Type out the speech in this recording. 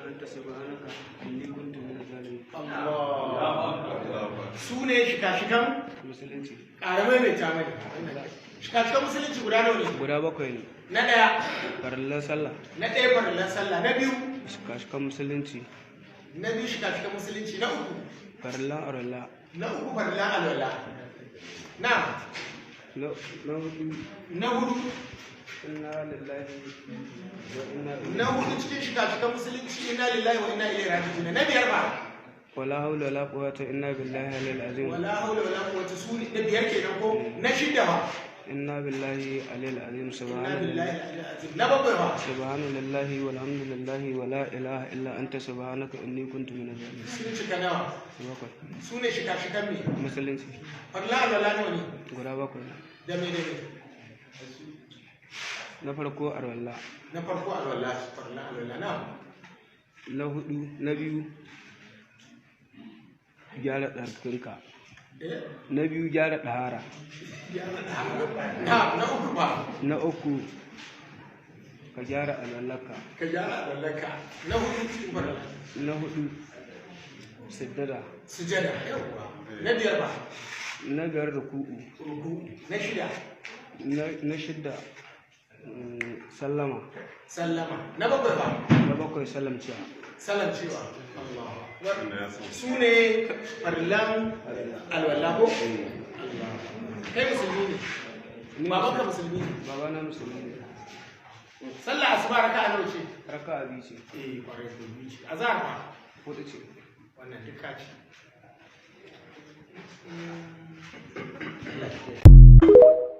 anta subhanaka inni kuntu minaz zalimin. Allah. Su ne shika-shikan Musulunci. Ƙara maimaita mai. Shika-shikan musulunci guda nawa ne? Guda bakwai ne. Na ɗaya? Farillan sallah. Na ɗaya farillan sallah. Na biyu? Shika-shikan musulunci. Na biyu shika-shikan musulunci. Na uku? Farillan alwala. Na uku farillan alwala. Na Na hudu. Na hudu? Inna lillahi wa inna Na ilaihi. hudu cikin shika-shikan musulunci, inna lillahi wa inna ilaihi raji'un. Na biyar ba? Wala haula wala quwwata illa billahi alil azim. Wala haula wala quwwata, su ne na biyar kenan ko? Na shida ba? Inna billahi alil azim. Inna Subhanallahi. billahi alil azim. Na bakwai ba? Subhanallahi walhamdulillahi wala ilaha illa anta subhanaka inni kuntu minaz zalimin. Sun cika nawa? Bakwai. Su ne shika-shikan me? Musulunci. Farillan alwala nawa ne? Guda bakwai ne. Da me da me? Na farko alwala. Na farko alwala, farillan alwala na. Na hudu, na biyu, gyara tsarkinka. Eh. Na biyu, gyara ɗahara. Na uku ba? Na uku, ka gyara alwalarka. Ka gyara alwalarka. Na hudu cikin farilla? Na hudu, sujjada. Sujada, yawwa. Na biyar ba? Na biyar, ruku'u. Ruku. Na shida? Na shidda, sallama. Sallama. Na bakwai ba? Na bakwai, salamcewa. Salam cewa Allah. Su ne farillan alwala ko? Allah. Kai musulmi ne? Ni? Babanka musulmi ne? Babana musulmi ne. Sallah asuba raka'a nawa ce? Raka'a biyu ce. Eh, kwarai ko, biyu ce. Azhar ba? Hudu ce. Wannan duka ce. Allah ya kiyaye.